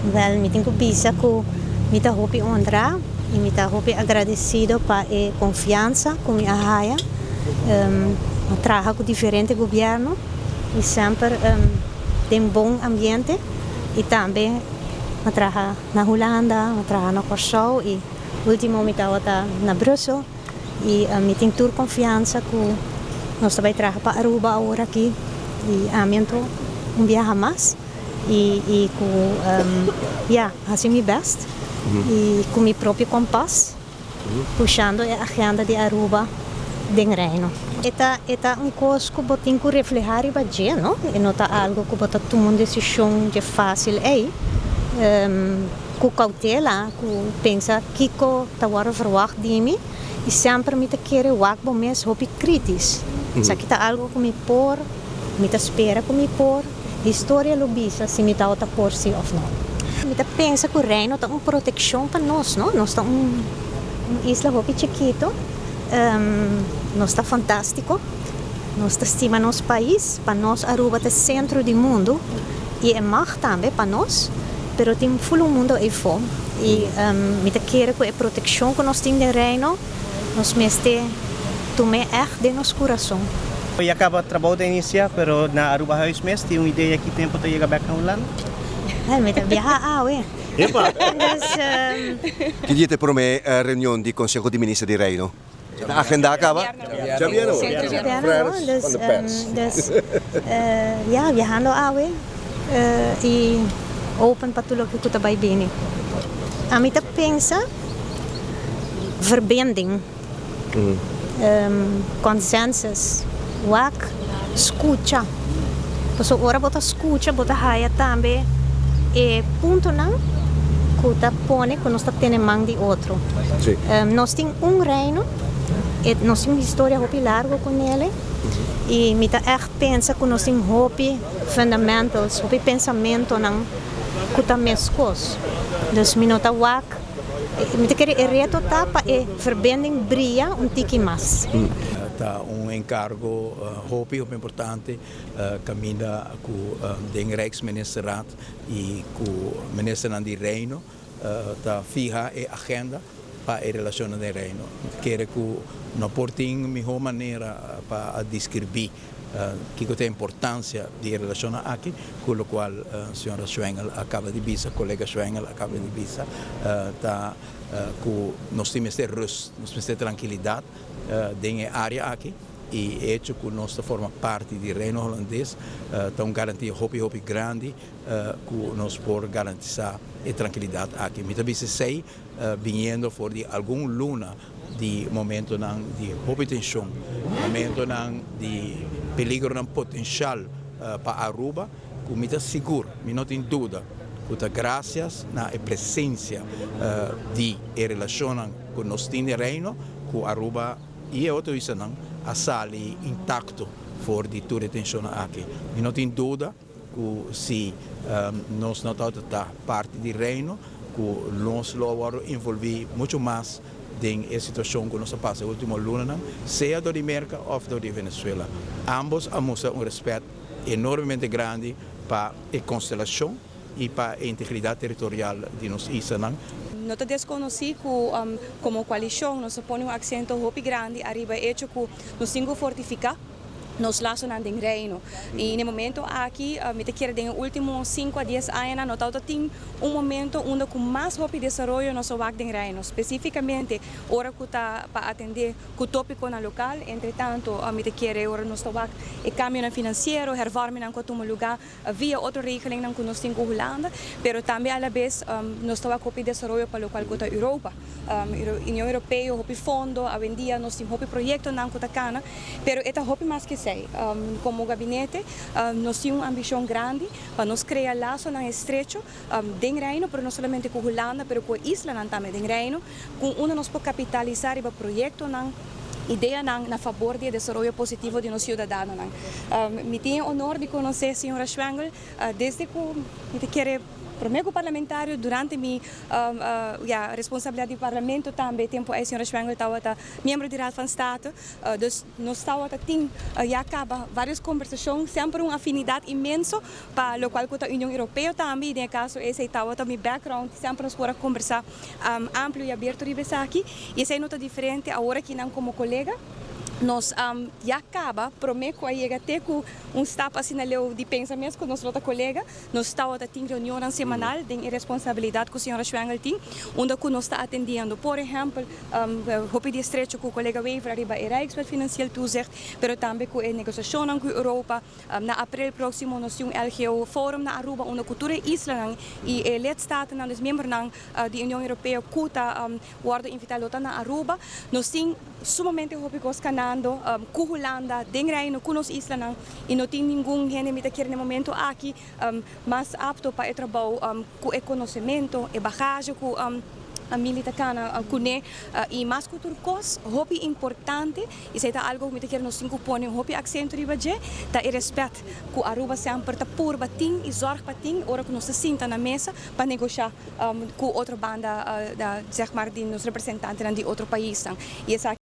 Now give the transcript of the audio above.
Wel, mi tin ku bisa ku mi ta hopi honrá i mi ta hopi agradesido pa e konfiansa ku mi a haya. Mi a traha ku diferente gobièrnu i semper den bon ambiente i tambe mi a traha na Hulanda, mi a traha na Kòrsou i último mi tabata na Brussel i mi tin tur konfiansa ku nos ta bai traha pa Aruba awor aki i ami anto un biaha mas. I i ku ya, hasi mi best i ku mi propio kompas pushando e agenda di Aruba den Reino. E ta e ta un kos ku bo tin ku reflehá riba dje, no? E no ta algu ku bo ta tuma un desishon dje fásil ei. Ku koutela, ku pensa kiko ta wòrdu verwagt di mi i semper mi ta kere wak bo mes hopi krítis. Esaki ta algu ku mi por, mi ta spera ku mi por. Historia lo bisa si mi tabata por si of no. Mi ta pensa cu Reino ta un proteccion pa nos, no? Nos ta un isla hopi chikito, nos ta fantastico, nos ta stima nos pais, pa nos Aruba ta e centro di mundo y e mag tambe pa nos, pero tin ful un mundo eyfo y mi ta kere cu e proteccion cu nos tin den Reino, Nos mester tum'é ègt den nos kurason. Ya kaba trabou ta inisiá, pero na Arubahuis mes tin un idea ki tempu ta yega bèk na Hulanda? Wel, mi ta biaha awe. Epa! Dus. Ki dia ta e promé reunion di Konseho di Minister di Reino? Ta agendá kaba? Djabièrnè awor. Djabièrnè awor. Dus, dus, ya, biahando awe i open pa tur loke ku ta bai bini. Ami ta pensa. Verbinding, consensus, wak, scucha. Pasobra ora bo ta scucha bo ta haya tambe e puntonan cu ta pone cu nos ta tene man di otro. Nos tin un reino, nos tin un historia hopi largo cu nele y mi ta echt pensa cu nos tin hopi fundamentals, hopi pensamentonan cu ta mescos. Dus mi no ta wak. Mi ta kere e reto ta pa e verbinding bria un tiki mas. Ta un enkargo hopi hopi importante kaminda ku den Rijksministerraad i ku ministernan di Reino ta fiha e agenda pa e relashonnan den Reino. Mi ta kere ku no por tin mihó manera pa deskribí Kiko ta e importancia di e relacionnan aki cu locual señora Schwengle a caba di bisa, colega Schwengle a caba di bisa, ta cu nos tin mester rust, nos mester tranquilidad den e area aki y e hecho cu nos ta forma parti di Reino Holandes ta un garantia hopi hopi grandi cu nos por garantisa e tranquilidad aki. Mi ta bisa esey biniendo for di algun luna di momentonan di hopi tenshon, momentonan di peligronan potenshal pa Aruba, ku mi ta sigur, mi no tin duda, ku ta grasias na e presensia di e relashonnan ku nos tin den Reino, ku Aruba i e otro islanan a sali intakto for di tur e tenshonnan aki. Mi no tin duda. Ku si nos no tabata ta parti di Reino, ku nos lo a wòrdu envolví muchu mas den e situashon ku nos a pasa e último lunanan, sea dor di Merka òf dor di Venezuela. Ámbos a mustra un rèspèt enormemente grandi pa e konstelashon i pa e integridat teritorial di nos islanan. No ta deskonosí ku komo koalishon nos a pone un aksento hopi grandi ariba e echo ku nos tin ku fortifiká nos lasonan den Reino. I na e momento aki mi ta kere den e ultimo sinku a dies añanan no tabata tin un momento unda ku mas hopi desaroyo nos a wak den Reino, spesifikamente ora ku ta pa atendé ku topikonan lokal. Entre tanto mi ta kere ora nos ta wak e kambionan finansiero, hervormingnan ku a tuma lugá via otro regelingnan ku nos tin ku Hulanda, pero tambe alabes nos ta wak hopi desaroyo pa lokual ku ta Europa, Union Europeo, hopi fondo, awendia nos tin hopi proyektonan ku ta kana, pero e ta hopi mas ku esei. Komo gabinete nos tin un ambishon grandi pa nos krea lasonan estrecho den Reino, pero no solamente ku Hulanda, pero ku e islanan tambe den Reino, ku unda nos por kapitalisá riba proyektonan, ideanan na fabor di e desaroyo positivo di nos siudadanonan. Mi tin e honor di konosé señora Schwengle desde ku mi ta kere. Prome cu parlamentario, durante mi ja, responsabilidad di parlamento tambe, tempo ey señora Schwengle tawata miembro di Raad van State. Dus nos tawata tin ya caba varios conversacion, semper un afinidad inmenso pa locual cu ta Union Europeo tambe, y den e caso esey tawata mi background, semper nos por a conversa amplio y abierto riba esaki, y esey no ta diferente awor aki nan como colega. Nos ya caba prome cu a yega te cu un stap asina leu di pensa mes cu nos lo ta colega. Nos tawata tin reunionnan semanal den e responsabilidad cu señora Schwengle tin, unda cu nos ta atendiendo, por ehempel, hopi di estrecho cu colega Wever ariba e Rijkswet Financieel Toezicht, pero tambe cu e negociacionnan cu Europa. Na april proximo nos tin un LGO Forum na Aruba, unda cu tur e islanan y e lidstatennan, dus miembronan di Union Europeo cu ta wordo invita lo ta na Aruba. Nos tin sumamente hopi cos canando cu Hulanda, den Reino, cu nos islanan, y no tin ningun hende mi ta kere na e momento aki mas apto pa e trabou cu e conocemento, e bagage cu Mili ta cana cune, y mas cu tur cos, hopi importante, y esey ta algo cu mi ta kere nos tin cu pone un hopi acento riba dje, ta e respet cu Aruba semper ta purba tin y zorg pa tin ora cu nos ta sinta na mesa pa negosha cu otro banda, zeg maar, di nos representantenan di otro paisnan. Y esaki.